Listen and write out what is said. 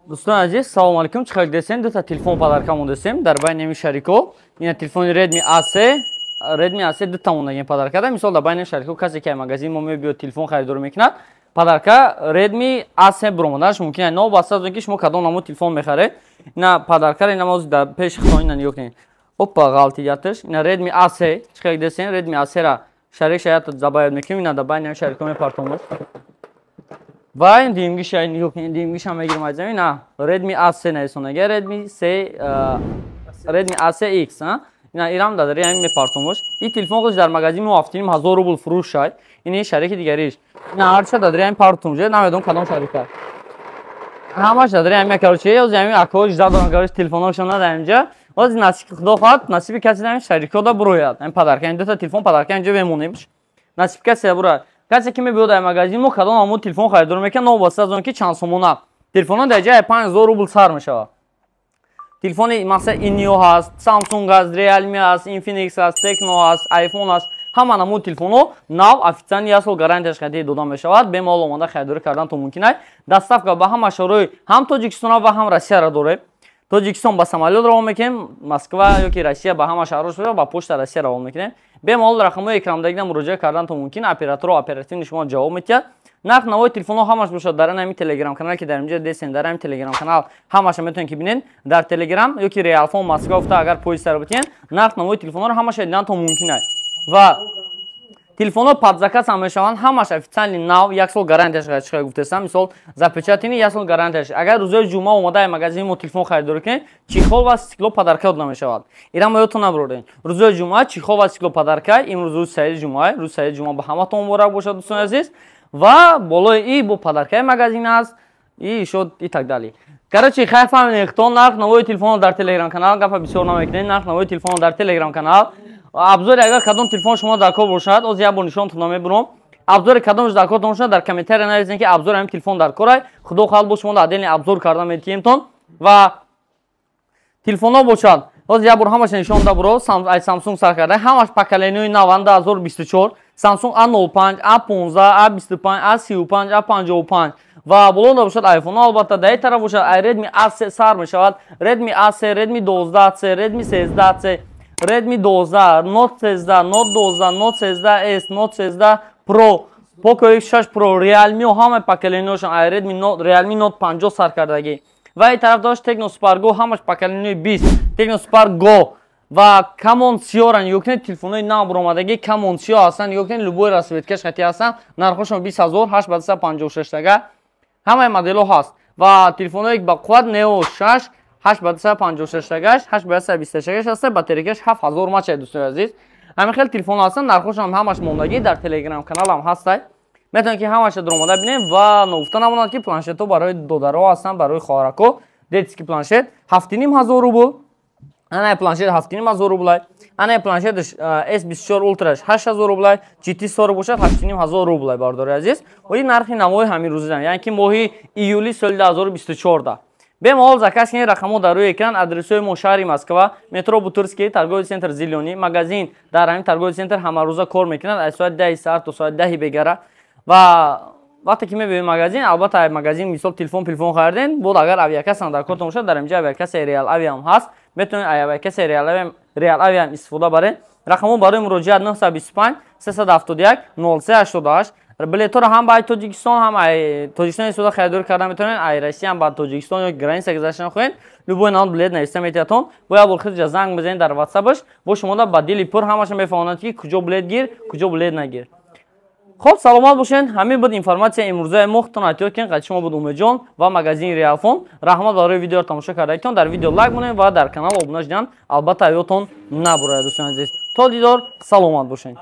Дӯстони азиз, салому алейкум. Чӣ хел десем, дута телефон подарка мондесем дар байни ҳамин шарико. Ина телефони Redmi A3, Redmi A3 дута мондагем подаркада. Мисол, дар байни шарико касе ки магазин мо мебиёд, телефон харидорӣ мекунад, подарка Redmi A3 буромаданаш мумкин аст. Новобаста аз он ки шумо кадом намуд телефон мехаред, ина подаркара ина мози дар пеши худтон, ина нигоҳ кунед. Опа, ғалтияташ. Ина Redmi A3, чӣ хел десем, Redmi A3-ра шарик шаята забаёд мекунем, ина дар байни ҳамин шарико мепартомаш. Ва ин дуюмгиша нигоҳ кунед, дуюмгиша мегирем аз замин. На, Redmi A3 нарисонага, Redmi C, Redmi A3X, ина ирам дар ҳамин мепартомаш. Ин телефон худаш дар магазин мо 7500 рубл фурӯш шад. Ин шарики дигариш. Ина ҳарча дар ҳамин партум же, намедонам кадом шарика. Ҳамаш дар ҳамин, короче, ёз ҳамин акоҳо жда дорам, короче, телефонҳошон дар ҳаминҷа. Оз насиби Худо хоҳад, насиби касе ҳамин шарикҳо да бурояд. Ҳамин подарка, ин дута телефон подарка инҷо мемонем. Насиби касе бурояд. Касе ки мебиёд дар магазин мо, кадом ҳамон телефон харидорӣ мекунад, новобаста аз он ки чанд сомона. Телефонҳо дар ҷои 5000 рубл сар мешавад. Телефони масалан Inio ҳаст, Samsung ҳаст, Realme ҳаст, Infinix ҳаст, Tecno ҳаст, iPhone ҳаст. Ҳама намуд телефонҳо нав, официально як сол гарантияш қати дода мешавад. Бемалол омода харидорӣ кардан то мумкин аст. Доставка ба ҳама шаҳрҳои ҳам Тоҷикистон ва ҳам Россияро дорем. Тоҷикистон ба самолёт равон мекунем, Москва ё ки Россия ба ҳама шаҳрҳо ба почта Россия равон мекунем. Бемалол рақамҳои экрандагида муроҷиат кардан то мумкин, операторо оперативно шумо ҷавоб медиҳад. Нарх навои телефонҳо ҳамаш бошад дар ҳамин телеграм канал, ки дар инҷа десен, дар ҳамин телеграм канал ҳамаша метавонед ки бинед. Дар телеграм ё ки Реалфон Москва гуфта агар поиск бикунед, нарх навои телефонҳоро ҳамаша дидан то мумкин аст. Ва телефонҳо под заказ ҳам мешаванд, ҳамаш официально нав, як сол гарантияш, чӣ гуфтесам, мисол, запечатанный, як сол гарантияш. Агар рӯзои ҷумъа омода магазини мо телефон харидорӣ кунед, чехол ва стекло подарка дода мешавад. Ира мо ёдтон набурдем, рӯзои ҷумъа чехол ва стекло подарка. Имрӯз рӯзи саиди ҷумъа, рӯзи саиди ҷумъа ба ҳаматон муборак бошад, дӯстони азиз. Ва болои и бо подаркаи магазин аст и шуд и так далее. Короче, хай, фаҳмидем хто нарх навои телефонро дар телеграм канал, гапа бисёр намекунед, нарх навои телефонро дар телеграм канал. Обзори агар кадом телефон шумо дар кор бошад, оз як бор нишонтон намебурам. Обзори кадомш дар кор бошад, дар комментария нависед, ки обзори ҳамин телефон дар корай. Худо хоҳад, бо шумо отдельный обзор карда метиҳемтон. Ва телефонҳо бошад, оз як бор ҳамаша нишон да буро. Ай Samsung сар карда, ҳамаш поколениҳои наванд 2024: Samsung A05, A15, A25, A35, A55 ва боло бошад iPhone. Албатта, дар ин тараф бошад, ай Redmi A3 сар мешавад: Redmi A3, Redmi 12C, Redmi 13C, Redmi 12, Note 13, Note 12, Note 13S, Note 13 Pro, Poco X6 Pro, Realme ҳама поколениҳошон, ай Redmi Note, Realme Note 50 сар кардагӣ. Ва ин тараф дошт Tecno Spark Go, ҳамаш поколениҳои 20, Tecno Spark Go ва Camon Сиёра. Нигоҳ кунед, телефонҳои нав баромадагӣ Camon Сиё ҳастанд. Нигоҳ кунед, любой расцветкаш хати ҳастанд. Нархҳошон 20 000, 8 ба 256 тага ҳамаи моделҳо ҳаст. Ва телефонҳое ба қувват Neo 6, 8 ба 256 тагаш, 8 ба 126 ҳаста, батарейкаш 7000 мАч. Дӯстони азиз, ҳамин хел телефонҳо ҳастанд, нархҳошон ҳамаш мондагӣ дар телеграм каналам ҳастай, метавонед ки ҳамаша дуромада бинем. Ва ногуфта намонад, ки планшетҳо барои додарҳо ҳастанд, барои хоҳарако. Детский планшет 7500 рубл, анаи планшет 7500 рублай, анаи планшетш S24 Ultrаш 8000 рублай, GT 40 бошад 8500 рублай. Бардори азиз, ин нархи навои ҳамин рӯза, яъне ки моҳи июли соли 2024. Бемалол заказ кунед, рақамҳо дар рӯи экран. Адресҳои мо: шаҳри Москва, метро Бутырский, торговый центр «Зелёный». Магазин дар ҳамин торговый центр ҳамарӯза кор мекунад аз соати 10-и саҳар то соати 10-и бегара. Ва вақте ки мебиёед магазин, албатта, магазин, мисол, телефон харидем, бод агар авиакассам дар кортон бошад, дар инҷа авиакассаи Реал Авиам ҳаст, метавонед авиакассаи Реал Авиам истифода баред. Рақамҳо барои муроҷиат: 925 371 03 88. Билетҳоро ҳам ба Тоҷикистон, ҳам Тоҷикистон истифода харидорӣ карда метавонед, ай Россия ҳам ба Тоҷикистон ё граница гузаштан хоҳед, любой намуд билет нависта метиҳатон. Бо як бор худҷа занг бизанед дар ватсапаш, бо шумо ба дили пур ҳамаша мефаҳмонад, ки куҷо билет гир, куҷо билет нагир. Хоб, саломат бошед. Ҳамин буд информатсия имрӯзаи мо. Худтон эҳтиёт кунед. Қати шумо буд Умедҷон ва магазини Реалфон. Раҳмат барои видеоро тамошо кардаитон. Дар видео лайк монед ва дар канал обуна шудан, албатта, ёдтон набурад. Дӯстони азиз, то дидор, саломат бошед.